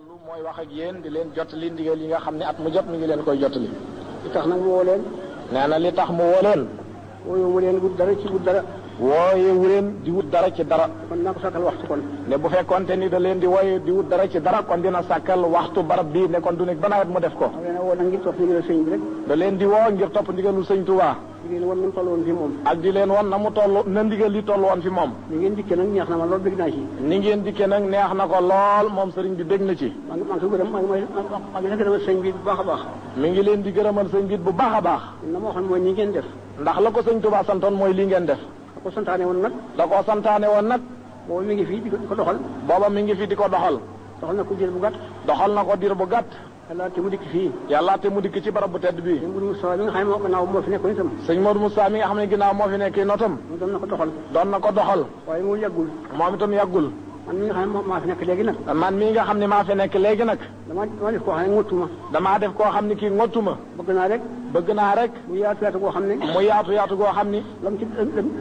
lu mooy wax ak yéen di leen jottali ndigal yi nga xam ne at mu jot mi ngi leen koy jottali. li tax nag mu woo leen. nee na li tax mu woo leen. wooyewu leen wut dara ci wut dara. wooyewu leen di wut dara ci dara. kon naa ko sàkkal waxtu kon. ne bu fekkonte ni da leen di wooye di wut dara ci dara kon dina sàkkal waxtu barab bii ne kon du nekk ba nawet mu def ko. da leen a woo nag ngir topp ndigalu sëñ bi rek. da leen di woo ngir topp ndigalu sëñ Tuubaa. di leen wan na mu toll woon fi moom. ak di leen wan na mu toll na ndigal li toll woon fi moom. ni ngeen dikkee nag neex na ma lool bëgg naa ci. ni ngeen dikkee nag neex na ko lool moom sëriñ bi bég na ci. maa ngi ko gërëm maa ngi gërëmal sëñ bi bu baax a baax. mi ngi leen di gërëmal sëñ bi bu baax a baax. na ma waxoon mooy nii ngeen def. ndax la ko sëñ Tuubaa santoon mooy lii ngeen def. da ko santaane woon nag. da koo santaane woon nag. booba mi ngi fii di ko doxal. booba mi ngi fi di ko doxal. doxal na ko diir bu gàtt. doxal na ko diir bu gàtt. yàlla te mu dikk fii. yàlla te mu dikk ci barab bu tedd bii. sëñ Modou Moustapha mi nga xam ne gannaaw moo fi nekkoon itam. sëñ Modou Moustapha mi nga xam ne ginnaaw moo fi nekk notam. doon na ko doxal. doon na ko doxal. waaye mu yàggul. moom itam yàggul. man mi nga xam ne maa fi nekk léegi nag. man mii nga xam ne maa fi nekk léegi nag. damaa def koo xam ne ngottuma. damaa def koo xam ne kii ngottuma. bëgg naa rek. bëgg naa rek. mu yaatu yaatu goo xam ne. mu yaatu goo xam ni.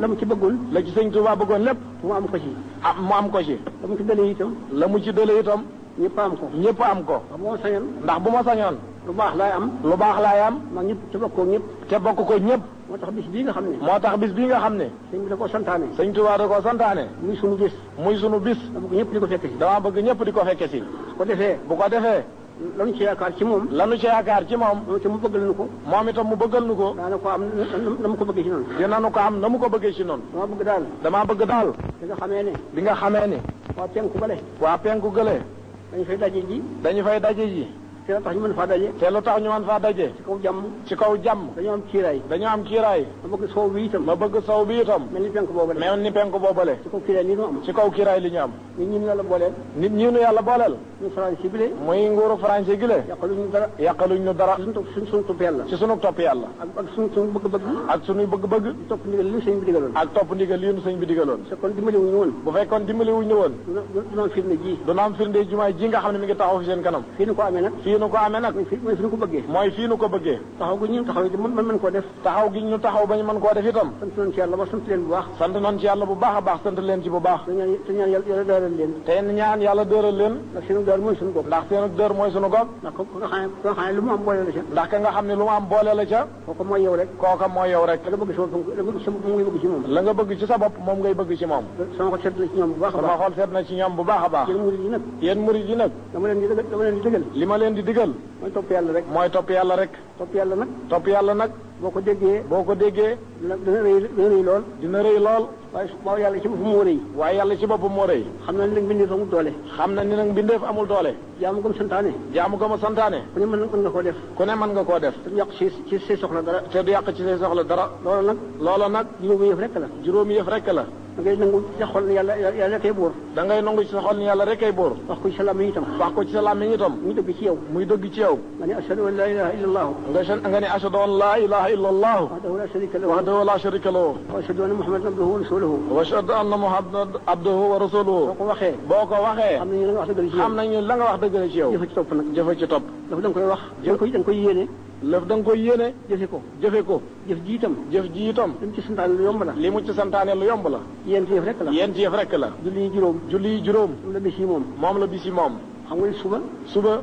la mu ci bëggoon. la ci sëñ Tuubaa bëggoon lépp. mu am ko ci. mu am ko ci. la mu ci dëlee itam. la mu ci dëlee itam. ñëpp am ko. ñëpp am ko. ndax bu ma sañoon. ndax bu ma sañoon. lu baax laay am. lu baax laay am. maa ñëpp te bokkoo ñëpp. te bokk ko ñëpp. moo tax bis bii nga xam ne. moo tax bis bii nga xam ne. sëñ bi da koo santaane. sëñ Tuubaa da koo santaane. muy sunu bis. muy sunu bis. dama bëgg ñëpp di ko fekke si. dama bëgg ñëpp di ko fekke si. su ko defee. bu ko defee. lanu ci yaakaar ci moom. lanu ci yaakaar ci moom. moom itam mu bëggal nu ko. moom itam mu bëggal nu ko. daana ko am na mu ko bëggee ci noonu. dinañu ko am na mu ko bëggee ci noonu. dama bëgg daal. damaa bëgg daal. bi nga xamee ne. bi nga xamee ne. waa penku bale. waa penku gële. dañu fay daje ji. dañu fay daje ji. te lu tax ñu mën faa daje. te lu tax ñu mën faa daje. ci kaw jàmm. ci kaw jàmm. dañoo am kiiraay. dañoo am kiiraay. ma bëgg soow bi itam. ma bëgg sow bi itam. mel ni penku boobale. mel ni penku boobale. ci kaw kiiraay li ñu am. ci kaw kiiraay li ñu am. nit ñi ñu yàlla booleel. nit ñi ñu yàlla booleel. ñu français bi le. muy nguuru français gi le. yàqaluñu dara. yàqaluñ ñu dara. suñu topp yàlla. ci sunu topp yàlla. ak suñu bëgg-bëgg. ak sunuy bëgg-bëgg. topp ndigal li sëñ bi digaloon. ak topp ndigal li nu sëñ bi digaloon. te kon dimbali wuñu woon. bu fekkoon dimbali wuñu woon. du am firnde ji. du am firnde jumaay ji nga xam ne mi ngi taxaw fi seen kanam. fii nu ko amee nag. fii nu ko amee nag. mooy fi nu ko bëggee. mooy fii nu ko bëggee. taxaw gi ñu taxaw it mën koo def. taxaw gi ñu taxaw ba ñu mën koo def itam. sant nañ ci yàlla ba sant leen bu baax. sant nañ ci yàlla bu baax a baax sant leen ci bu baax. te ñaan yàlla dëral leen. te ñaan yàlla dëral leen. ndax seenu dër mooy sunu gox. ndax seenu dër mooy sunu gox. ndax ko nga xam ne lu mu am boole la ca. ndax ka nga xam ne lu mu am boole la ca. kooka mooy yow rek. kooka mooy yow rek. la nga bëgg sa bopp moom ngay bëgg ci moom. la nga bëgg ci sa bopp moom ngay bëgg ci moom. sama xol seet na ci ñoom bu baax a baax. sama xol seet na ci ñoom bu baax a baax. yéen murid yi nag. yéen murid yi nag. dama leen di digal. li ma leen di digal. mooy topp yàlla rek. mooy topp yàlla rek. topp yàlla nag. topp yàlla nag. boo ko déggee. dina rëy lool. dina rëy lool. waaye yàlla ci boppam moo rëy. waaye yàlla ci boppam moo rëy. xam na ni nag mbindeef amul doole. xam na ni nag mbindeef amul doole. jaamu gëm santaane. jaamu gëm santaane. ku ne mën nga koo def. ku ne mën nga koo def. te du yàq ci say soxla dara. te du yàq ci say soxla dara. loola nag. juróomi yëf rek la. juróomi yëf rek la. da ngay nangu ci sa xol ni yàlla rek ay buur. da ngay nangu ci sa xol ni yàlla rek ay buur. wax ko ci sa làmmiñ itam. wax ko ci sa làmmiñ itam. muy dëgg ci yow. muy dëgg ci yow. nga ne ashhadu an la ilaha illa allah. nga ne ashhadu an la ilaha illa allah. wahdahu la sharika lahu. wahdahu la sharika lahu. wa ashhadu anna muhammadan abduhu wa rasuluhu. wa ashhadu anna muhammadan abduhu wa rasuluhu. boo ko waxee. xam nañu la nga wax dëgg la ci yow. jëfe ci topp nag. jëfe ci topp. dafa da nga koy wax. da nga koy yéene. lëf da nga koy yéene. jëfe ko. jëf ji itam. jëf ji itam. li mu ci santaane lu yomb la. li mu ci santaane lu yomb la. yéen yëf rek la. yéen yëf rek la. julli juróom. moom la bis yi moom. moom la bis yi moom. xam nga suba.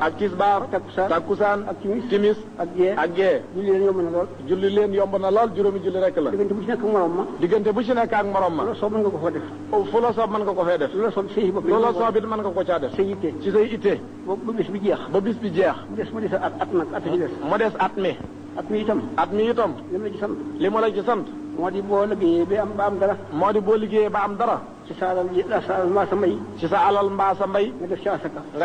ak tisbaar. takkusaan. ak timis. ak gee. julli leen yomb na lool. juróomi julli rek la. diggante bu ci nekk ak morom ma. diggante bu ci nekk ak morom ma. fu la soob mën nga ko fa def. fu la soob mën nga ko fee def. lu la soob say bopp. lu la soob it mën nga ko caa def. say yitte. ci say itte. ba bis bi jeex. mu des at nag at ci des. mu des at mi. at mi itam. li ma la ci sant. li ma la ci sant. moo di boo liggéeyee ba am dara. moo di boo liggéeyee ba am dara. ci sa alal mbaa sa mbay. ci sa alal mbaa sa mbay. nga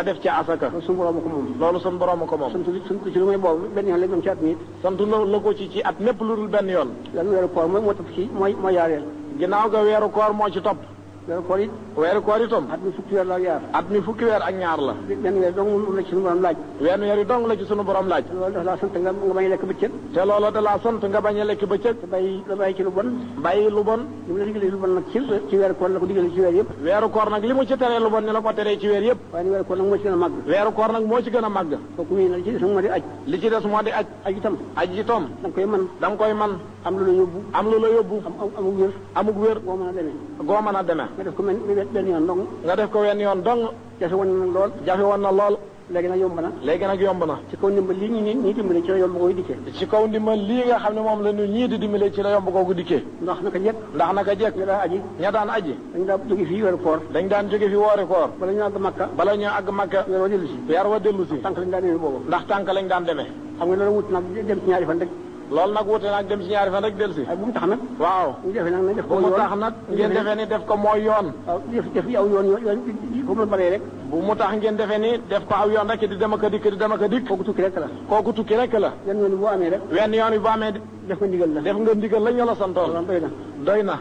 def ci asaka. loolu suñu borom ko moom. sant ko ci lu muy boobu benn yoon la doon ci at mi it. sant la ko ci at mépp lu dul benn yoon. lan weeru koor moo topp ci mooy yaareel. ginnaaw ga weeru koor moo ci topp. weeru koor itam. at mi fukki weer ak ñaar la. benn weer dong la ci sunu borom laaj. wenn weer yi dong la ci sunu borom laaj. loolu dafa laa sant nga bañ a lekk bëccëg. te loolu da laa sant nga bañ a lekk bëccëg. te bàyyi ci lu bon. bàyyi lu bon. li mu la digalee lu bon nag ci weeru koor la ko digalee ci weer yëpp. weeru koor nag li mu ci teree lu bon ni la ko teree ci weer yëpp. waaye weeru koor nag moo ci gën a màgg. weeru koor nag moo ci gën a màgg. kooku wii na li ci des moo di aj. li ci des moo di aj. aj itam. da nga koy man. am lu la yóbbu. amug wér. goo mën a demee. nga def ko benn yoon dong. nga def ko wenn yoon dong. jafe woon na lool. jafe woon na lool. léegi nag yomb na. léegi nag yomb na. ci kaw ndimbal lii ñuy dimbale ci la yomb googu dikkee. ci kaw ndimbal lii nga xam ne moom la ñu ñii di dimbale ci la yomb googu dikkee. ndax naka jekk. ña daan aji. dañ daan jóge fii weeru koor. dañ daan jóge fi woori koor. bala ñu àgg Makka. weer wa dellu si. tànk lañ daan demee boobu. ndax tànk lañ daan demee. xam nga loolu wut nag dem ci ñaari fan rek. loolu nag wute nag dem ci ñaari fan rek dellu si. bu mu tax nag. waaw. ñu defee nag nañ def ko bu mu tax nag ngeen defee ni def ko mooy yoon. waaw def yi aw yoon foofu la baree rek. bu mu tax ngeen defee ni def ko aw yoon rek di dem ak a dikk. kooku tukki rek la. wenn yoon yi bu amee def nga ndigal la. def nga ndigal la ñu la santoon. doy na.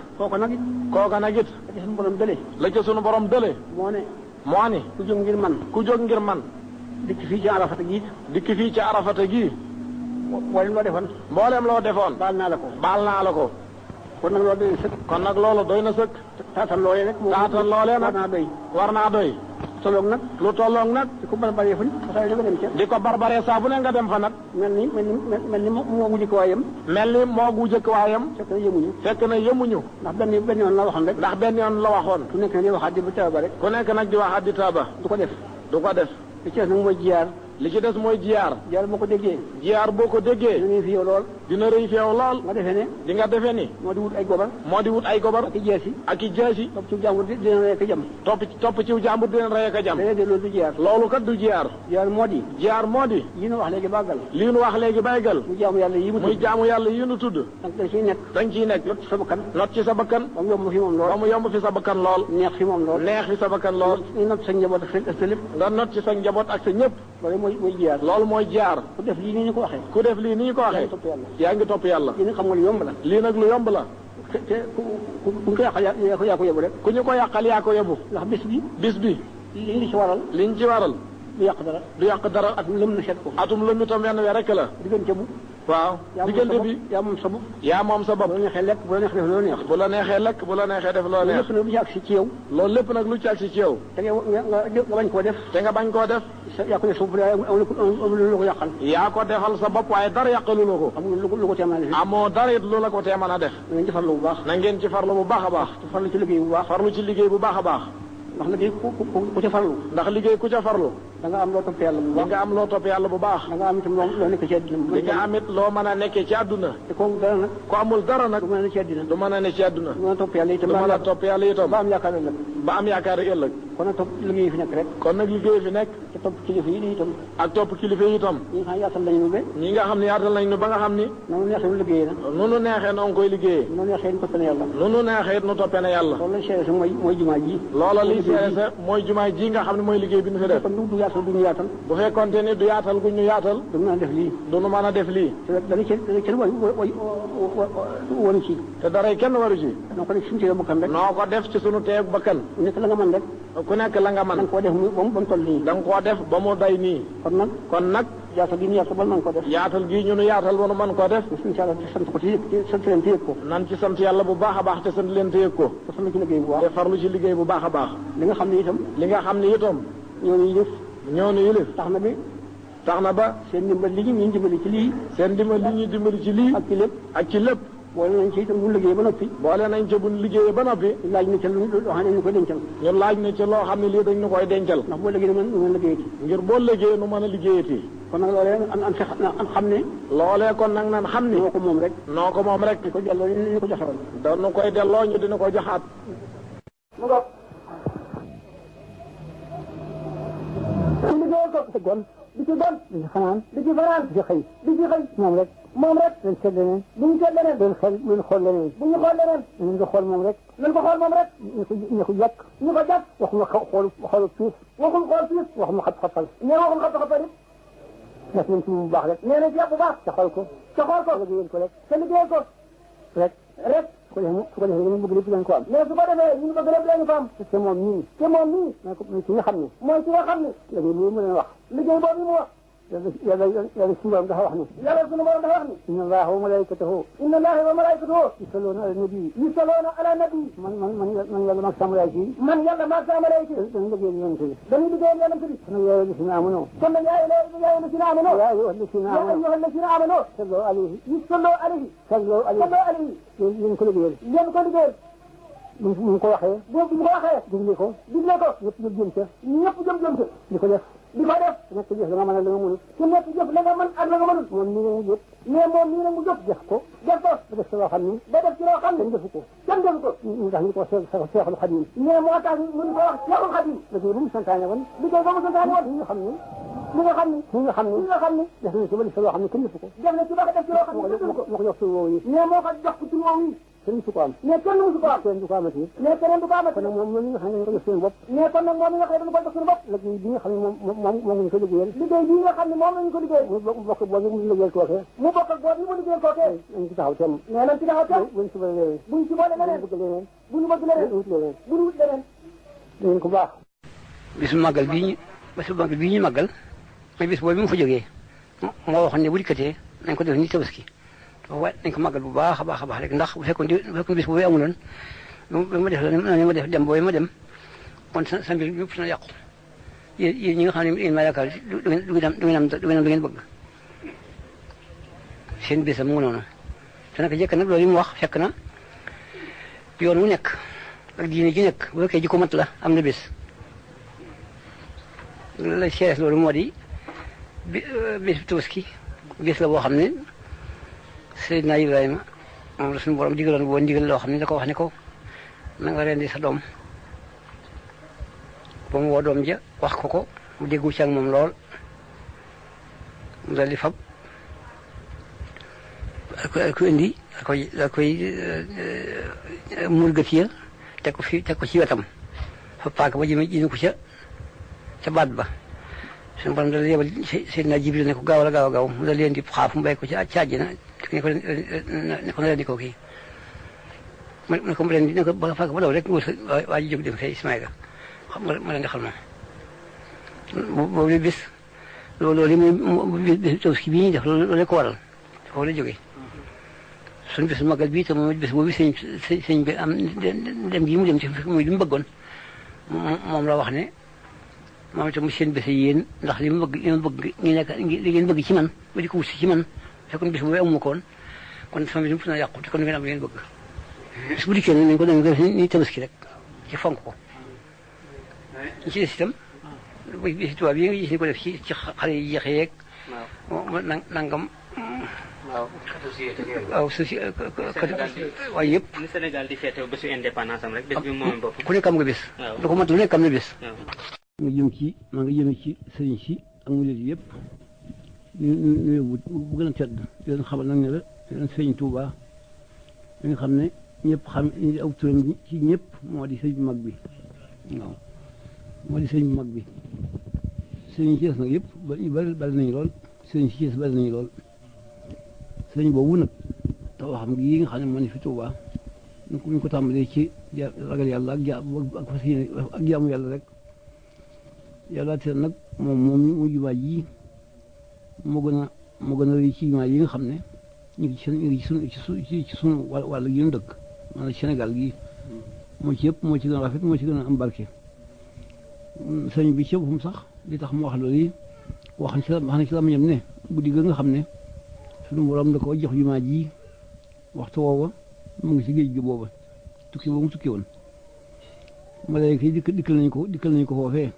kooku nag it. la ca suñu borom dële. la ca suñu borom dële. moo ni. ku jóg ngir man. dikk fii ci arafata gii. mboolem loo defoon. baal naa la ko. kon nag loolu doy na sëkk. taatan loolee nag. war naa doy. lu tolloog nag. di ko barbaree fu di ko barbaree saa bu ne nga dem fa nag. mel ni moo gu jëkk waayam. fekk na yemuñu. ndax benn yoon la waxoon rek. ku nekk nag di waxaat di taaba. du ko def. li ci des nag mooy jiyaar. li ci des mooy jiyaar. jiyaar boo ko déggee. dina rëy fi yow lool. nga defee ne. di nga defee ni. moo di wut ay gobar. ak i jeesi. topp ci jàmbur dina rey ak jam. topp ci jàmbur dina rey ak jam. loolu du jiyaar. loolu kat du jiyaar. jiyaar moo di. lii nu wax léegi bàggal. muy jaamu yàlla yi mu tudd. dañ ciy nekk. not ci sa bakkan. ba mu yomb fi sa bakkan lool. neex fi sa bakkan lool. nga not ci sa njaboot ak sa ñëpp. loolu mooy jiyaar. ku def lii ni ñu ko waxee. yaa ngi topp yàlla. lii nag xam nga lu yomb la. lii nag lu yomb la. te ku ñu ko yàqal yaa ko yóbbu rek. ku ñu ko yàqal yaa ko yóbbu. ndax bis bi. liñ ci waral. du yàq dara. atum lëm na seet ko. atum lëm itam wenn we rek la. diggante bu. waaw diggante bi yaa moom sa bopp. bu la neexee lekk bu la neexee def loo neex. bu la neexee lekk bu la neexee def loo neex. loolu lépp nag lu ci agsi ci yow. loolu lépp nag lu ci agsi ci yow. te nga bañ koo def. yaa ko def sa bopp amul lu ko yàqal. yaa ko defal sa bopp waaye dara yàqalu la ko. amul lu ko teeman a def. amoo dara it lu la ko teeman a def. na ngeen ci farlu bu baax. na ngeen ci farlu bu baax a baax. farlu ci liggéey bu baax a baax. ndax liggéey ku ca farlu. da nga am loo topp yàlla bu baax. da nga am itam loo nekk ci àdduna. di nga am it loo mën a nekkee ci àdduna. te ko dara nag. ko amul dara nag. du mën a ne ci àdduna. du mën a ne ci àdduna. du mën a topp yàlla itam. ba am yaakaar ëllëg. ba am yaakaar ëllëg. kon nag topp liggéey fi nekk rek. te topp kilifa yi itam. ak topp kilifa yi itam. ñi nga xam ne yaatal nañu ba nga xam ni. noonu neexee nu liggéeyee nag. noonu neexee noonu koy liggéeyee. noonu neexee nu toppee na yàlla. noonu neexee nu toppee na yàlla. loolu lay seere sa mooy jumaa ji. loola liy seere sa mooy jumaa ji nga xam ne mooy liggéey bi nu fi def. kon du yaatal. bu fekkonte ni du yaatal gu ñu yaatal. du mën a def lii. dana kenn waru ci. te dara kenn waru ci. noo ko def suñu teew bakkan rek. noo ko def ci suñu teew bakkan. ku nekk la nga mën rek. ku nekk la nga mën. da nga koo def ba mu toll nii. da nga koo def ba mu day nii. kon nag. yaatal gi ñu yaatal ba mën ko def. yaatal gi ñu yaatal ba nu mën ko def. suñu yàlla te sant ko ci sant leen te yëg ko. nan ci sant yàlla bu baax a baax te sant leen te yëg ko. te farlu ci liggéey bu baax. te farlu ci liggéey bu baax a baax. li nga xam ne itam. ñoo ni yëlif. tax na ba. seen ndimbal li ñu dimbali ci lii. ak ci lépp. boole nañ ci itam bu liggéey ba noppi. laaj na ca loo xam ne ñu koy dencal. ñu laaj na ca loo xam ne lii dañ ñu koy dencal. ndax boo liggéey nu mën a liggéeyati. ngir boo liggéey nu mën a liggéeyati. kon nag loolee an xam ne. loolee kon nag nan xam ne. noo ko moom rek. di ko delloo ñu ko joxewoon. dañu koy delloo ñu dina ko joxaat. mu ngoog. su liggéeyal ko. di ci gon. di ci fanaan. di ci xëy. moom rek. dañ seet leneen. bu ñu seet leneen. duñ xool leneen. bu ñu xool leneen. nañ ko xool moom rek. ñu ko jàkk. waxuma xoolu tuus. waxul xool tuus. waxuma xat-xatal. waxul xat-xatal it. def nañ ci bu baax rek. nee na ci bu baax. ca xool ko. liggéeyal ko rek. rek. su ko defee dañu bëgg lépp lañ ko am. mais su ko defee ñu bëgg lépp lañu ko am. te moom nii. mooy ci nga xam ne. liggéey boobu mu leen wax. mu wax. yàlla suñu borom dafa wax ni. inna allaha wa malaikatahu. yusalluna ala nabi. man yàlla maag sa malaayika yi. dañu liggéeyal yonent bi. kon nag yaa ayyuhallazina amanu. yaa ayyuhallazina amanu. sallu alayhi. yéen ko liggéeyal. mu ko waxee boobu mu ko waxee digle ko ñëpp jëm ca di ko def nekk jëf la nga mën ak la nga mënul ku nekk jëf la nga mën ak la nga mënul moom nii nag mu jëf mais moom nii nag mu jëf def ko ba def ci loo xam ni kenn defu ko ñu tax ñu ko Seexul Xadim mais moo tax ñu ko wax Seexul Xadim liggéey ba mu santaane woon ñi nga xam ni def na ci ba def ci loo xam ne kenn defu ko def na ci ba def ci loo xam ne moo ko jox tur woowu yi mais moo ko jox tur woowu yi kenn musu ko am mais kenn musu ko am kenn du ko amati mais keneen du ko amati kon nag moom ñi nga xam ne dañu ko jox seen bopp mais kon nag moom ñi nga xam ne dañu ko jox seen bopp liggéey bi nga xam ne moom lañu ko liggéeyal liggéey bi nga xam ne moom lañu ko liggéeyal mu bokk boobu mu liggéeyal kookee mu bokk ak boobu mu liggéeyal kookee nañ ci taxaw tem mais nañ ci taxaw tem buñ ci boole leneen buñ ci boole leneen bëgg leneen buñu bëgg leneen buñu wut leneen dañ ko baax bisu màggal bii ñu màggal mooy bis boobu bi mu fa jógee moo waxoon ne bu dikkatee nañ ko def ni Tabaski waaye nañ ko màggal bu baax a baax rek ndax bu fekkoon bis boobu amuloon ba ma def la ma def dem boobu ma dem kon sa mbir yëpp na yàqu yéen ñi nga xam ne yéen maa yaakaar du ngeen bëgg seen bisam mu ngi noonu te nag jëkk nag loolu yi mu wax fekk na yoon wu nekk ak diine ji nekk bu fekkee ji ko mat la am na bis la seeres loolu moo di bis Tabaski bis la boo xam ne Seydina Ibrahima moom la suñu borom digaloon boo ndigal loo xam ne da ko wax ne ko na nga rendi sa doom ba mu woo doom ja wax ko mu déggu ci ak moom lool mu dal di fab ko indi da koy murgat ya teg ko ci wetam fa paaka ba jëme ko ca baat ba suñu borom dal yebal Seydina Jibril ne ko gaaw mu dal leen di xaaf mu bay ko ci àjjana ne ko rendi ko kii ne ko rendi ne ko ba fàkk ba daw rek waa ji jóg dem fee Ismaïla xam nga ma leen di xal moom boobu bis loolu mooy bis Tabaski bii ñuy def loolu ko waral foofu la jógee suñu bis magal bii te moom bis boobu sëñ bi am dem gi mu dem ci muy li mu bëggoon moom la wax ne moom itam seen bés yéen ndax li ma bëgg li ngeen bëgg ci man ba di ko wut si ci man fekkoon bis boobu amuma ko woon kon sama bis na yàqu te kon ngeen am li ngeen bëgg bis bu dikkee nañ ko def ni Tabaski rek ci fonk ko ñi ci des itam bisi tubaab yi nga gis ni ko def ci xale yi jeexe yeeg nangam waaw waaye yëpp ni Sénégal di feete bésu indépendance am rek bés bi moom bopp ku nekk am nga bis lu ko mat lu nekk am na bis maa ngi jëm ci sëriñ si ak murid yëpp ñu bu gën a tedd leen xamal nag ne la leen sëriñ Touba li nga xam ne ñëpp xam aw turam ci ñëpp moo di sëriñ bu mag bi waaw moo di sëriñ bu mag bi sëriñ ci des nag yëpp bari nañu lool sëriñ si ci des bari nañu lool sëriñ boobu nag taw xam gi nga xam ne moo ne fi Touba ñu ko tàmbalee ci ragal yàlla ak fas yéene ak jaamu yàlla rek yàlla te nag moom mu jumaa ji moo gën a rëy ci jumaa yi nga xam ne ñu ngi ci sunu wàll gi ñu dëkk maanaam Sénégal gi moo ci yëpp moo ci gën a rafet moo ci gën a am barke sëñ bi ci boppam sax li tax mu wax loolu yi wax na ci la ñam ne guddi ga nga xam ne sunu borom da ko jox jumaa ji waxtu woowa mu ngi ci géej gi booba tukki boobu mu tukki woon malayka yi dikkal nañu ko foofee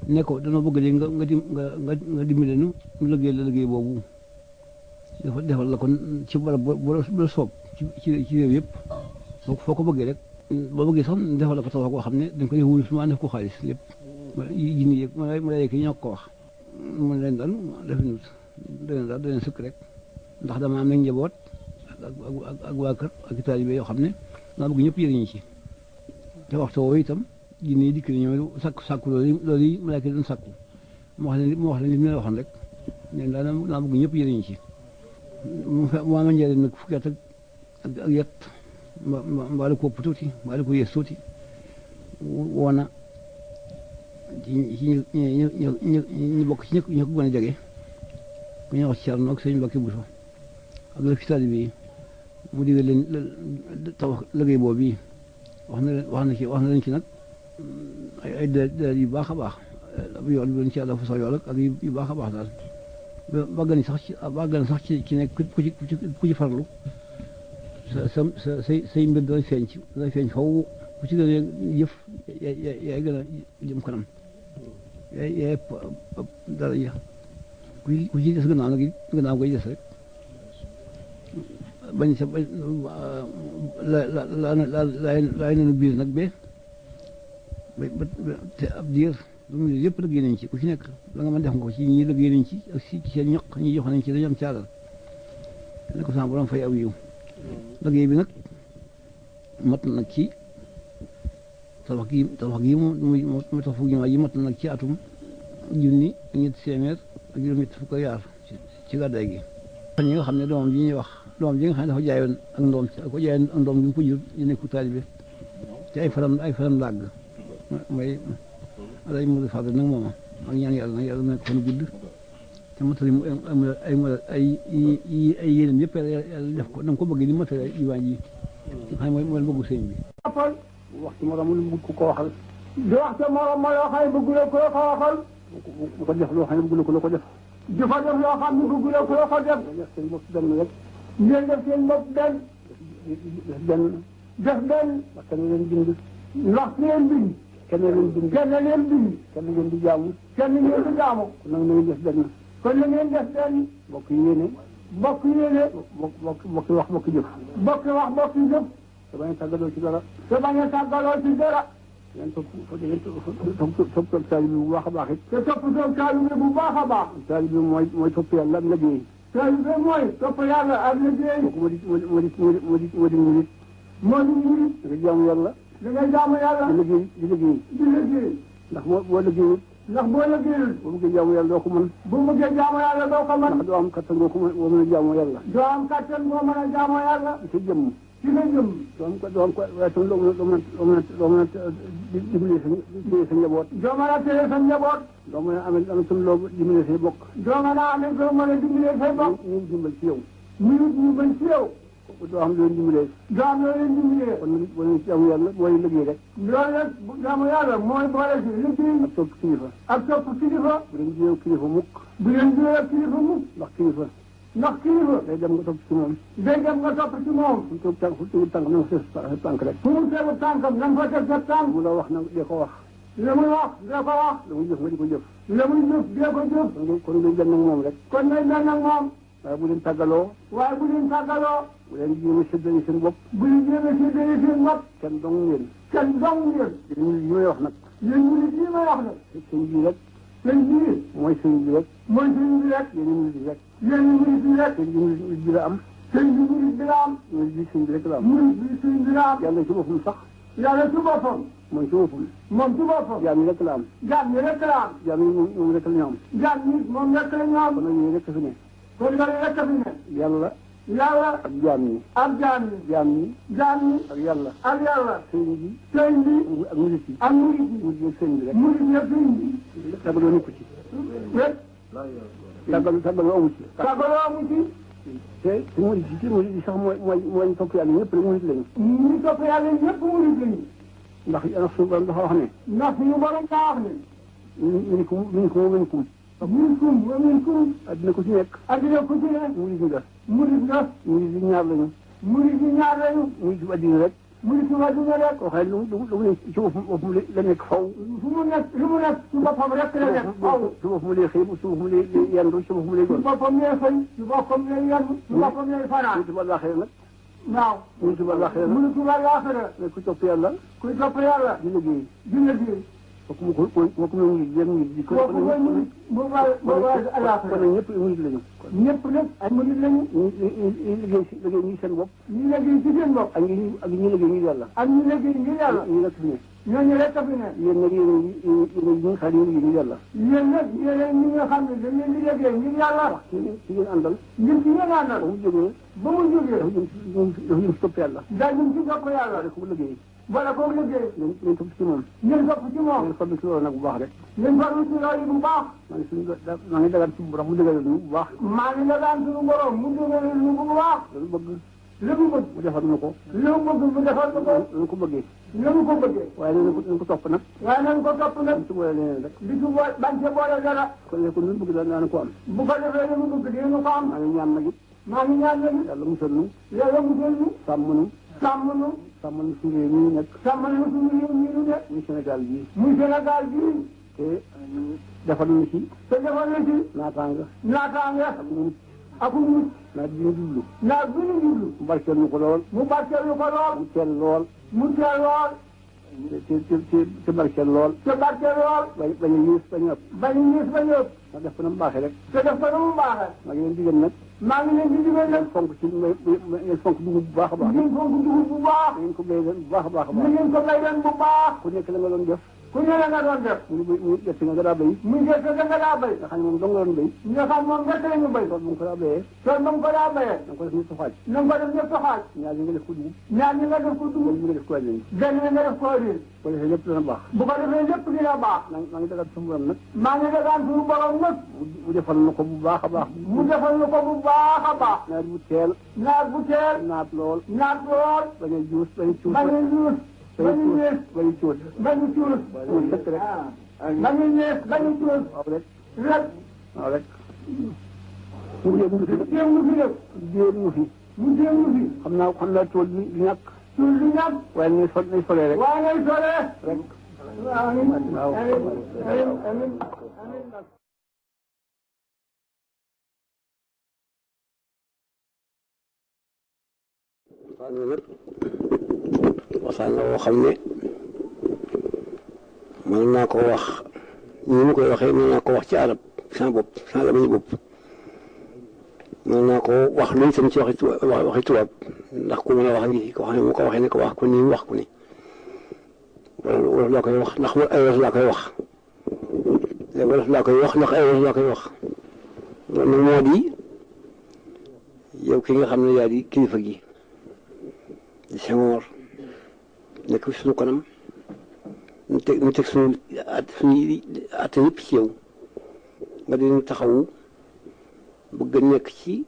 ne ko dana bëgg léegi nga dimbale nu liggéey boobu defal la kon ci barab bu la soob ci réew yëpp foo ko bëggee rek boo bëggee sax defal la ko taw koo xam ne dañ ko def wurus ma def ko xaalis lépp jinni yëg malayka yi ñoo ko wax mun leen daal definut da leen sëkk rek ndax dama am nag njaboot ak waa kër ak taalibe yoo xam ne daa bëgg ñëpp yëriñu ci te waxtu woowu itam jinne yi dikk ñëw sàkku loolu yi malaaka doon sàkku mu wax leen li mu leen waxoon rek neen daa bëgg ñëpp yëriñu ci mu ama njëriñ nag fukki at ak yet mbaa la ko ëpp tuuti mbaa la ko yées tuuti woona ci ñu bokk ci ñu ko gën a jege ku ñuy wax Cerno ak sëñ Mbàkke Buso ak la fi taalibe yi mu digal leen tabax liggéey boobu yi wax na leen ci nag ay deret yu baax a baax yool bi leen ci yàlla fa sax yool ak yu baax a baax daal bàggan sax ci nekk ku ci farlu say mbir dana feeñ faw ku ci gën a yëf yaay gën a jëm kanam yaay dara ja ku ci des gannaaw nag gannaaw koy des rek bañ sa bañ laay nanu biir nag ba te ab diir lu mu yëpp liggéey nañ ci ku ci nekk la nga mën def nga ko ci ñi liggéey nañ ci ak ci seen ñaq ñi jox nañ ci dañu am caagal ne ko sama borom fay aw yiw liggéey bi nag mat nag ci tabax gi mu tax fukki jumaa yi mat nag ci atum junni ak ñetti téeméer ak juróom-ñett fukk ak yaar ci gàddaay gi ñi nga xam ne doomam ji ñuy wax doomam ji nga xam ne dafa jaayoon ak ndoom ko jaayoon ak ndoom gi mu ko jur ñu nekku taalibe ci ay faram làgg mooy alay Modou Fadel nag mooma ak ñaan yàlla nag yàlla nekk fan gudd te matali mu ay yéenam yëpp yàlla def ko na ko bëgg di matali diwaan ji nga xam ne mooy bëggu sëñ bi wax ci morom lu bëgg ko waxal di wax ci morom ma loo xam ne bëgg la ko waxal bu ko def loo xam ne bëgg la ko def di fa def loo xam ne bëgg la ko def def seen bopp benn rek ngeen def seen bopp def benn ndax kenn leen bind kenn ngeen di jaamu kon nag na ngeen def benn bokk yéene bokk wax bokk jëf te bañ a tàggaloo ci dara ngeen topp taalibe bi bu baax a baax it te topp taalibe bu baax a baax taalibe bi mooy topp yàlla ak liggéey taalibe mooy topp yàlla ak liggéey moo di murit da nga jaamu yàlla di liggéey ndax boo liggéeyul boo bëggee jaamu yàlla doo ko mën ndax doo am kattan boo mën a jaamu yàlla ci jëmm doo am ko waaye tam loo mën a dimbali sa njaboot doo mën a téye sa njaboot doo mën a amee tam loo dimbali say bokk ñu dimbal ci yow doo am loo leen dimbalee kon boo leen jaamu yàlla boo leen liggéey rek loolu nag jaamu yàlla mooy boole ci liggéey ak topp kilifa bu leen jiyee kilifa mukk ndax kilifa day dem nga topp ci moom fu mu tegu tànk na nga teg sa tànk rek fu mu tegu tànkam na nga fa teg sa tànk mu la wax na dee ko wax la muy wax dee ko wax la muy jëf nga di ko jëf dee ko jëf kon ngay benn ak moom rek waaye bu leen tàggaloo bu leen jéem a séddale seen bopp kenn dong ngeen yéen ñi may wax nag sëñ bi rek mooy sëñ bi rek yéen murid bi rek sëñ bi murid bi la am murid bi sëñ bi rek la am yàlla ci boppam sax moom ci boppam jaam ñi rek la am jaam ñi moom rek la ñu am kon nag yéen rek fi ne yàlla ak jaam ñi ak yàlla sëñ bi ak murid yi ak sëñ bi rek tàggaloo nekku ci tàggaloo amu ci te murid yi sax mooy topp yàlla ñëpp rek murid lañu ndax suñu borom dafa wax ne minkum addina ku ci nekk murid nga murid yi ñaar lañu murid bu addina rek koo xam ne lu mu ne ci boppam la nekk faw lu mu nekk ci boppam rek la nekk faw ci boppam lay xëy ci boppam lay yendu ci boppam lay gon ci boppam lay fanaan ci àllaaxira nag mu ci àllaaxira ne ku topp yàlla di liggéey kooku mu di kon nag ñëpp murid lañu ay murid lañu ñu liggéey ñi seen bopp ak ñi liggéey ngir yàlla ñu nekk fi ne ñooñu rek fi ne yéen nag yéen ñi nga xam ne liggéey ngir yàlla yéen ñi nga xam ne dañ leen di liggéey ngir yàlla ci ngeen àndal ba mu jógee dafa jëm ci topp yàlla rek mu liggéey wala kooku liggéey ngeen topp ci moom ngeen farlu ci loolu nag bu baax rek ngeen farlu ci loolu bu baax maa ngi dagaan suñu borom mu dëgëral ñu bu baax loolu bëgg li mu bëgg mu defal ñu ko ñu ko bëggee waaye nañ ko topp nag di ci boole leneen rek bañ ci boole dara kon ne ko ñu bëgg daal ko am bu ko defee li mu bëgg dinañu ko am maa ngi ñaan nag it maa ngi ñaan leen yàlla musal nu yàlla musal nu sàmm nu sàmm nu suñu réew mi nekk sàmmal nu suñu réew mi nu nekk muy Sénégal bii muy Sénégal bii te defal nu ci te defal na ci naataanga naataange ak mucc ak mucc naat bi ñu jublu naa bi ñu jublu mu barkeel nu ko lool mu barkeel nu ko lool mu teel lool mu teel lool te barkeel lool te barkeel lool bañ a yées bañ a ëpp bañu ñiis ba ñëpp ndax def ko na mu baaxee rek te def ko na mu baaxee maa ngi leen digal nag maa ngi leen di digal nag ngeen fonk ci ngeen fonk dugub bu baax a baax ngeen fonk dugub bu baax ngeen ko béy leen bu baax a baax a ni baax ngeen ko bay leen bu baax ku nekk la nga doon def ku ne la nga doon def mu gerte nga daa béy muy gerte da nga daa bay nga xam ne moom dong nga doon béy nga xam moom gerte la ñu bay tool bu nga ko daa béyee tool ba mu ko daa bayee da nga ko def ñetti xaaj na nga ko def ñëpp xaaj ñaar ñi nga def ko dugub ñaar ñi nga def ko dugub ñi nga def ko wàññi benn nga def ko riir ko defee lépp dana baax bu ko defee lépp dina baax maa ngi dagat suñu borom nag maa ngi dagaan suñu borom nag mu defal na ko bu baax a baax mu defal na ko bu baax a baax nawet bu teel naat bu teel naat lool naat lool bañ a juus bañ a cuus bañu ñuus bañu ñees bañ a cuus bañu cuus mu sëkk rek bañu ñees bañu cuus waaw rek rek waaw rek mu jéem ñu fi jéem nu fi def jéem ñu fi mu jéem nu fi xam naa tool bi du ñàkk suul du ñàkk waaye nañ solee rek waaye ngay solee rek amiin waaw amiin amiin waxtaan la woo xam ne mën naa ko wax ni mu koy waxee mën naa ko wax ci arab sans bopp sans la bañu bopp mën naa ko wax luy tam ci waxi tubaab ndax ku mën a wax ngi ko xam ne mu ko waxee ne ko wax ko nii wax ko ni wolof laa koy wax ndax ay wolof laa koy wax wolof laa koy wax ndax ay wolof laa koy wax loolu nag moo di yow ki nga xam ne yaa di kilifa gi di Senghor nekk fi suñu kanam ñu teg suñu at yëpp ci yow nga dinañ taxawu bëgg a nekk ci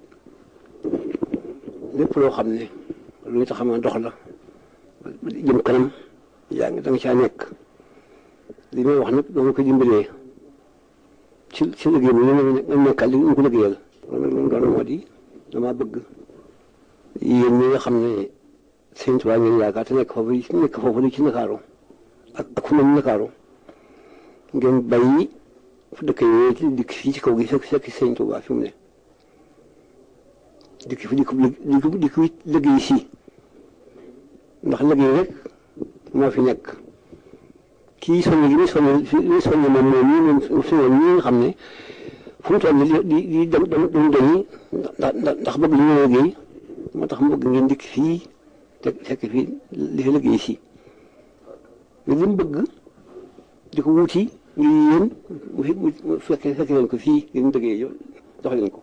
lépp loo xam ne lu ñu tax a dox la jëm kanam yaa ngi da nga caa nekk li may wax nag dama ko dimbalee ci liggéey bi nga nekkal li ñu ko liggéeyal loolu nag loolu doon moo di dama bëgg yéen ñi nga xam ne Sëñ Tuubaa ngeen yaakaar te nekk foofu li ci Ndakaaru ak fu mel ni Ndakaaru ngeen bàyyi fu dëkk yooyu ci dikk fii ci kaw gi fekk Sëñ Tuubaa fi mu ne dikk fi liggéey si ndax liggéey rek moo fi nekk kii soññ gi muy soññ moom ñi nga xam ne fu mu toll di dem dañuy ndax bëgg li ñu liggéey moo tax mu bëgg ngeen dikk fii te fekk fii li fi liggéey si mais li mu bëgg di ko wuti muy yéen mu fekk leen ko fii ngeen liggéey jox leen ko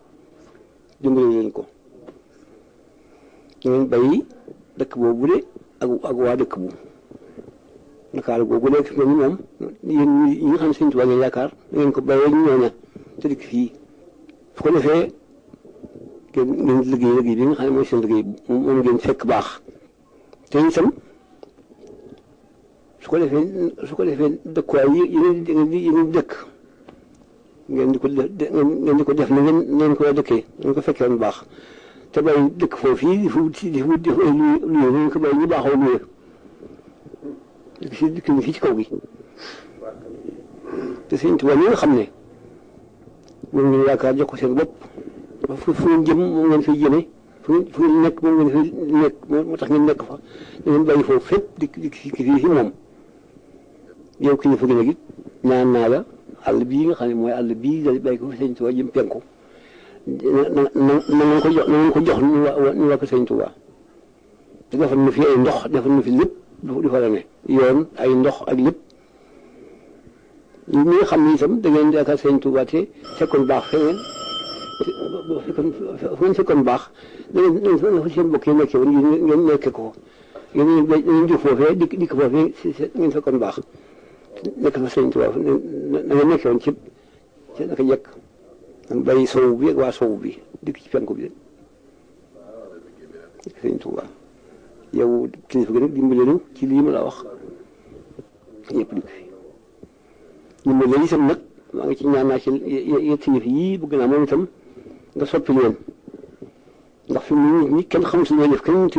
dimbali leen ko ngeen bàyyi dëkk boobu de ak waa dëkk bu Ndakaaru boobu léegi fi mu ne moom yéen ñi nga xam ne Sëñ Tuubaa ngeen yaakaar da ngeen ko bàyyee ñooña te dikk fii su ko defee ngeen liggéey bi nga xam ne mooy seen liggéey moom ngeen fekk baax te itam su ko defee dëkkuwaay yi dëkk ngeen di ko def na ngeen ko dëkkee ngeen ko fekkee woon baax te bàyyi dëkk foofu yi di wut luye ngeen ko bàyyi ñu baaxoo luye dëkk fii ci kaw gi te Sëñ Tuubaa ñi nga xam ne moom ngeen yaakaar jox ko seen bopp fu ngeen jëm moom ngeen fiy jëme fu ngeen nekk moom ngeen fi nekk moo tax ngeen nekk fa da ngeen bàyyi foofu fépp di fii fi moom yow kilifa gi nag it ñaan naa la àll bii nga xam ne mooy àll bii da bàyyi ko fi Sëñ Tuubaa jëm penku na ngeen ko jox ñu waa ko Sëñ Tuubaa te defal na fi ay ndox defal na fi lépp du fa la ne yoon ay ndox ak lépp ñi nga xam ne itam da ngeen yaakaar Sëñ Tuubaa te fekkoon baax feneen fu ngeen fekkoon baax da ngeen fa seen mbokk yi nekkee woon ngeen nekkee ko ngeen jóg foofee dikk foofee ngeen fekkoon baax nekk fa Sëñ Tuubaa da ngeen nekkee woon ci naka jekk danga bàyyi sowu bi ak waa sowu bi dikk ci penku bi dikk Sëñ Tuubaa yow kilifa gi nag dimbale nu ci lii ma la wax ñëpp dikk fi dimbale itam nag maa ngi ci ñaan naa ci yett yëf yii bëgg naa moom itam nga soppi leen ndax fi mu ne nii kenn xamul si ñooy def kenn